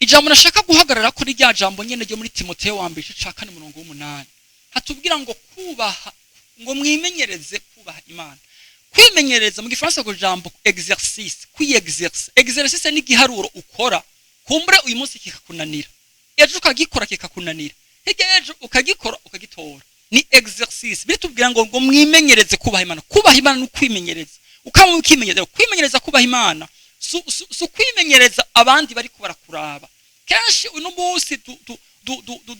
Ijambo nashaka guhagarara ko ni rya jambo nyene ryo muri Timoteyo wa mbere, igice ca 4, umurongo w'8, hatubwira ngo kubaha, ngo mwimenyereze kubaha Imana. Kwimenyereza, mu Gifaransa ku jambo exercice, kwiexerce. Exercice ni igiharuro ukora, kumbure uyu munsi kikakunanira, ejo ukagikora kikakunanira, hirya y'ejo ukagikora ukagitora. Ni exercice. Bitubwira ngo mwimenyereze kubaha Imana. Kubaha Imana ni ukwimenyereza, ukaba ukimenyereza. Kwimenyereza kubaha Imana si ukwimenyereza abandi bariko barakuraba. Kenshi uno munsi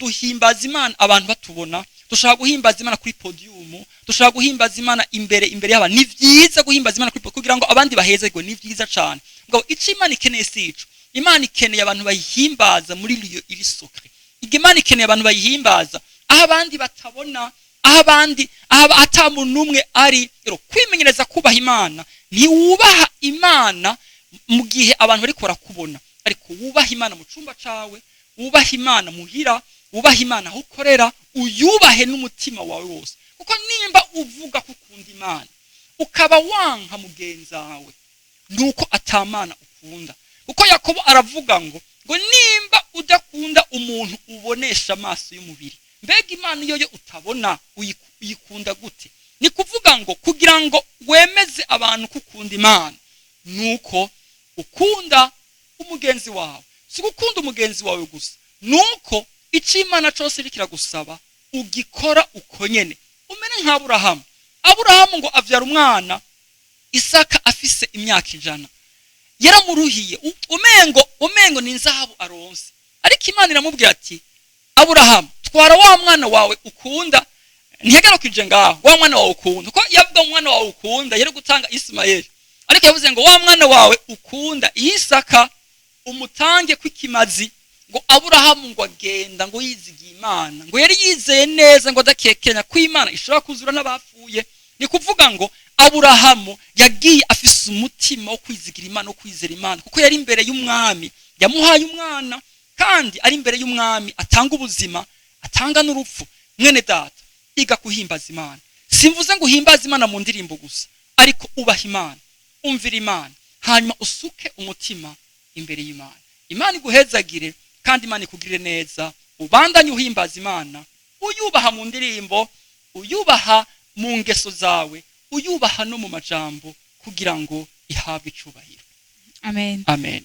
duhimbaza Imana abantu batubona. Dushaka guhimbaza Imana kuri podium, dushaka guhimbaza Imana imbere y'abantu. Ni vyiza guhimbaza Imana kuri kugira ngo abandi bahezerwe, ni vyiza cane. Mugabo ico Imana ikeneye si ico. Imana ikeneye abantu bayihimbaza muri lieu iri sacré. Imana ikeneye abantu bayihimbaza aho abandi batabona, aho abandi, aho ata muntu n'umwe ari. Rero kwimenyereza kubaha Imana, ntiwubaha Imana mu gihe abantu bariko barakubona, ariko wubaha Imana mu cumba cawe, wubaha Imana muhira, wubaha Imana aho ukorera, uyubahe n'umutima wawe wose. Kuko nimba uvuga ko ukunda Imana ukaba wanka mugenzawe, nuko atamana ukunda. Kuko Yakobo aravuga ngo nimba udakunda umuntu ubonesha amaso y'umubiri, mbega Imana iyo yo utabona uyikunda gute? Ni kuvuga ngo kugira ngo wemeze abantu ko ukunda Imana, nuko ukunda umugenzi wawe. Si gukunda umugenzi wawe gusa, nuko icyo Imana cyose iri kiragusaba ugikora uko nyene. Umere nka Aburahamu. Aburahamu ngo avyara umwana Isaka afise imyaka 100. Yaramuruhiye, umengo ni inzahabu aronse. Ariko Imana iramubwira ati: "Aburahamu, twara wa mwana wawe ukunda." Ntiyagarukije ngaho, wa mwana wawe ukunda, kuko yavuga umwana wawe ukunda yari gutanga Isimayeli, ariko yavuze ngo wa mwana wawe ukunda Isaka umutange kw'ikimazi. Ngo Aburahamu ngo agenda ngo yizigiye Imana, ngo yari yizeye neza, ngo adakekenya ko Imana ishobora kuzura n'abapfuye. Ni kuvuga ngo Aburahamu yagiye afise umutima wo kwizigira Imana, wo kwizera Imana, kuko yari imbere y'umwami yamuhaye umwana, kandi ari imbere y'umwami atanga ubuzima, atanga n'urupfu. Mwene data, iga kuhimbaza Imana. Simvuze ngo uhimbaze Imana mu ndirimbo gusa, ariko ubaha Imana, umvira Imana, hanyuma usuke umutima imbere y'Imana. Imana iguhezagire kandi Imana ikugirire neza. Ubandanye uhimbaza Imana, uyubaha mu ndirimbo, uyubaha mu ngeso zawe, uyubaha no mu majambo, kugira ngo ihabwe icyubahiro. Amen. Amen.